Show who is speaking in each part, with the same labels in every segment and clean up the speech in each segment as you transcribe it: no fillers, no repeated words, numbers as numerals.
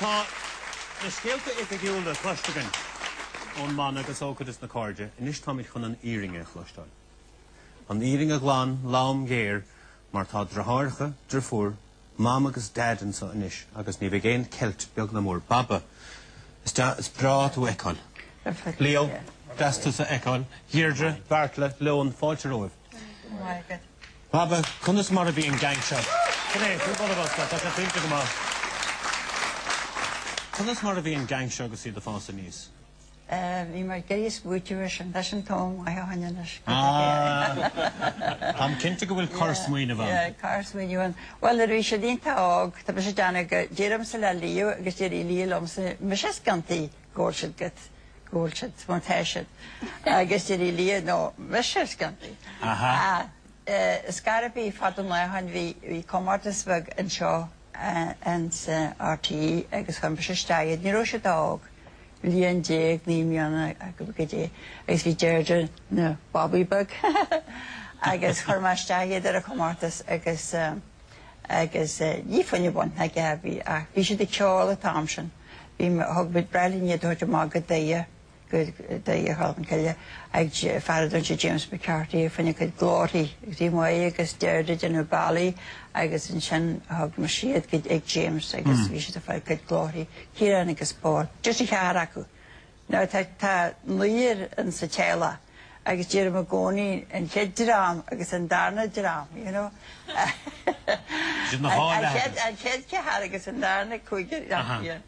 Speaker 1: Tá na scéalta oifigiúla cloiste againn ón mbanna agus ó chuid de na cairde. Anois táimid chun an fhírinne a chloisteáil. An fhírinne ghlan, lom, ghéar, mar tá deartháireacha, deirfiúr, Mam agus Daid anseo anois agus ní bheidh aon cheilt beag ná mór. Baba, is is breá tú a fheiceáil. Leo, deas tusa a fheiceáil. Deirdre, Beairtle, Leon, fáilte romhaibh. Baba, conas mar a bhí an gang seo? Sin é, faoi bhun an bhosca, tá sé fillte go maith. Conas mar a bhí an gang seo agus iad ag fás aníos?
Speaker 2: Bhí mé ag iarraidh smaoitiú air sin, leis an t-am maith a choinne anois.
Speaker 1: Táim cinnte go bhfuil corr-smaoineamh ann.
Speaker 2: Yeah, corr-smaoineamh ann. Bhuel, nuair a bhí siad iontach óg, tá mise ag déanamh go, deirimse le Leo agus deir Leo liomsa, mise is ciontaí go bhfuil siad go, go bhfuil siad mar tá siad. Agus deir Leo, no, mise is ciontaí.
Speaker 1: Aha.
Speaker 2: Scor ar bith fad an lae ó shin, bhí, bhí comórtas beag anseo ins RTÉ agus chuir mise isteach iad, ní raibh siad óg. bliain 9 mbliana acu goidé agus bhí Deirdre ina babaí beag agus chuir mé isteach iad ar an chomórtas agus agus ní fá choinne bonn ná a dhath a bhí ach bhí siad ag ceol an t-am sin. Bhí thug muid breá linn iad a thabhairt amach go Doire go Doire Cholmcille ag fear a dtugann siad James McCarthy fá choinne a cuid glórthaí agus bhí Máire agus Deirdre ag déanamh bealaí agus ansin thug mise iad go ag James agus bhí siad ag fáil cuid glórthaí. Ciarán agus Paul. Just an cheathrar acu. Now tá tá naonúr in sa teaghlach agus deirim i gcónaí an chéad dream agus an darna dream, you know.
Speaker 1: Sin na
Speaker 2: An chéad an chéad cheathrar agus an darna cúigear, yeah.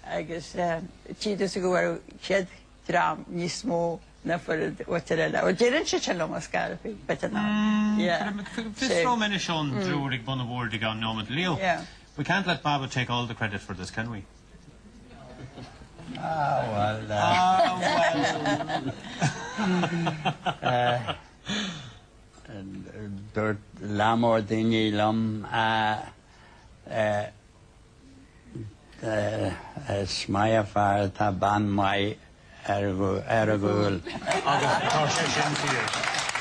Speaker 2: Agus tchí tusa go bhfuil chéad dream níos mó ná foireann mhuintir eile. Ó deireann siad sin liom ar scor ar bith, b'fhéidir ná. Yeah.
Speaker 1: Fiosróidh mé anois ón dtriúr ag bun an bhoird i gceann nóiméad. Leo,
Speaker 2: Yeah.
Speaker 1: we can't let Baba take all the credit for this, can we?
Speaker 3: Ah, well.
Speaker 1: Ah, well.
Speaker 3: Dúirt lear mór daoine liom Is maith an fear atá bean mhaith ar a gcúl.
Speaker 1: Agus tá sé sin fíor.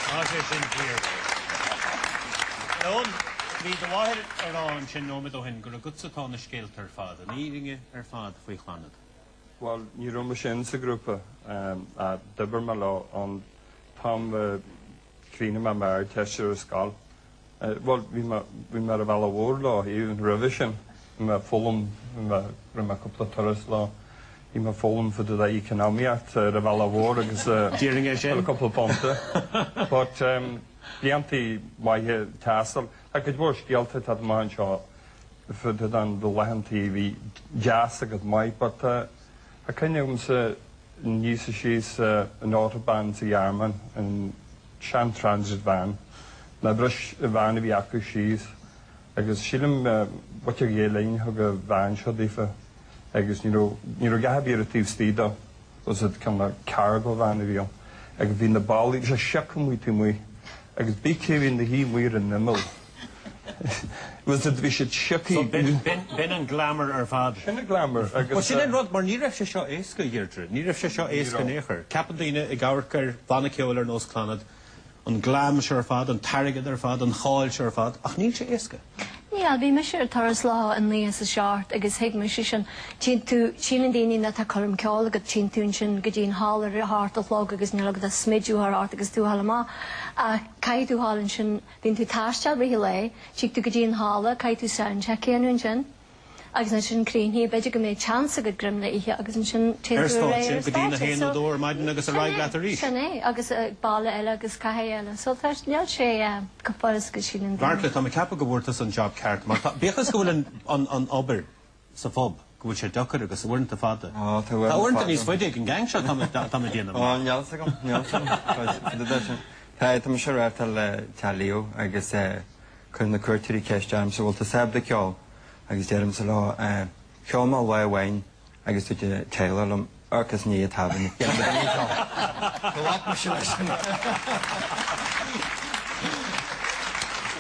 Speaker 1: Tá sé sin fíor. Leon, bhí do mháthair ag rá ansin nóiméad ó shin gur agatsa atá na scéalta ar fad, an fhírinne ar fad faoi Chlannad.
Speaker 4: Bhuel, ní raibh mise in sa ghrúpa ach d'oibir mé leo an t-am a chríochnaigh mé m'Ardteist ar an scoil. Bhuel, bhí mé, bhí mé ar an bhealach mhór leo, even roimhe sin. Bhí mé ag foghlaim, bhí mé, rinne mé cúpla turas leo. Bhí mé ag foghlaim fá dtaobh d'economíocht ar an bhealach mhór agus
Speaker 1: Déarfainn é sin.
Speaker 4: cúpla punt. But bliantaí maithe taistil. Tá cuid mhór scéalta atá amach anseo fá dtaobh de laethantaí a bhí deas agus maith but tá cuimhne agamsa aníos is síos an Autobahn sa Ghearmáin, an sean transit van. Ná bris an veain a bhí acu síos agus sílim muintir Ghael Linn thug an veain seo daofa agus ní raibh ní raibh dhath ar bith ar an taobh istigh dó was it kind of cargo van a bhí ann agus bhí na ballaí bhí sé sioctha amuigh taobh amuigh agus bí cé bhí ina shuí amuigh ar an imeall was it bhí siad sioctha
Speaker 1: So b'in b'in b'in an glamour ar fad.
Speaker 4: Sin an glamour agus
Speaker 1: Bhuel sin an rud mar ní raibh sé seo éasca a Dheirdre, ní raibh sé seo éasca in aon chor. Ceapann daoine ag amharc ar bhanna ceoil ar nós Clannad an glam seo ar fad, an t-airgead ar fad, an cháil seo ar fad, ach níl sé éasca.
Speaker 5: Níl, bhí mise ar turas leo i 97 agus thuig mise sin. Téann tú, síleann daoine nuair atá coirm ceoil agat, téann tú ansin go dtí an halla ar a hocht a chlog agus níl agat ach smideadh a chur ort agus tú a ghabháil amach. Ach caithfidh tú a ghabháil ansin, bíonn tú ag taisteal rith an lae, tig tú go dtí an halla, caithfidh tú soundcheck a dhéanamh ansin. Agus ansin críochnaíonn, b'fhéidir go mbeidh seans agat greim le ithe agus ansin téann
Speaker 1: Ar
Speaker 5: tú ar
Speaker 1: stáitse
Speaker 5: aghaidh ar
Speaker 1: go dtí a
Speaker 5: stáitse.
Speaker 1: haon nó
Speaker 5: So
Speaker 1: dó ar maidin agus ar
Speaker 5: sin
Speaker 1: aghaidh
Speaker 5: é,
Speaker 1: leat arís.
Speaker 5: sin é agus baile eile agus cathair eile. So tá, níl sé chomh furast agus síleann daoine.
Speaker 1: Beairtle, tá mé ag ceapadh go bhfuair tusa an job ceart mar tá, bíodh is go bhfuil an, an, an obair sa phub, go bhfuil sé deacair agus uaireanta fada.
Speaker 4: Ó, tá
Speaker 1: Tá
Speaker 4: uaireanta
Speaker 1: uaireanta
Speaker 4: fada.
Speaker 1: níos faide ag an gang seo, tá mé, tá mé ag déanamh
Speaker 4: Ó,
Speaker 1: amach.
Speaker 4: níl fhios agam, níl fhios agam. Tá, tá sin. Tá, tá mise ag reáchtáil le teach Leo agus eh, Cuireann na cuairteoirí ceist ormsa bhfuil tusa ábalta ceol agus deirimse leo cheol mé lá amháin agus dúirt an teaghlach liom amharc as ndiaidh an tábhairne. Ghlac mise leis sin.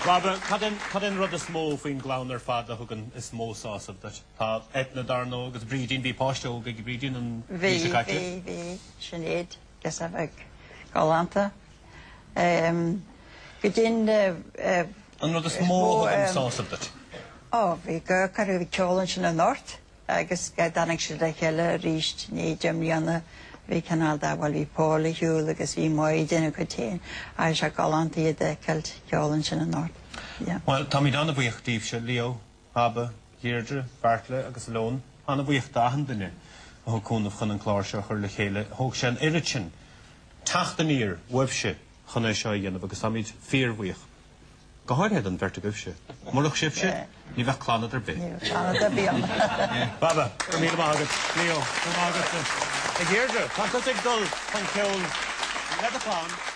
Speaker 1: Baba, cad é cad é an rud is mó faoin gclann ar fad a thugann is mó sásamh duit? Tá Eithne dar ndóigh agus Brídín, bhí páiste óg ag Brídín an mhí
Speaker 2: Bhí,
Speaker 1: seo caite.
Speaker 2: bhí, bhí, Sinéad, girseach bheag galánta. Go dtí
Speaker 1: An rud is mó a thugann sásamh duit?
Speaker 2: Ó, bhí go, cuireadh ceol ansin anocht. Agus dtáinig siad le chéile arís i ndiaidh 10 mbliana bhí cineál de, bhuel bhí Paul ar shiúl agus bhí Moy ag déanamh a cuid féin ach sé galánta iad a fheiceáil ag ceol ansin anocht. Yeah.
Speaker 1: Bhuel, táimid an-bhuíoch díbhse, Leo, Baba, Dheirdre, Beairtle agus Eloin. An-bhuíoch d'achan duine a thug cúnamh chun an clár seo a chur le chéile. Thóg sé an oiread sin teacht aniar uaibhse chun é seo a dhéanamh agus táimid fíorbhuíoch. Go háirithe don bheirt agaibhse. Murach sibhse, ní bheadh Clannad ar bith.
Speaker 2: Ní bheadh Clannad ar bith ann.
Speaker 1: Baba, go raibh míle maith agat. Leo, go raibh maith agatsa. A Dheirdre, tá tusa ag dul chun ceoil le do chlann.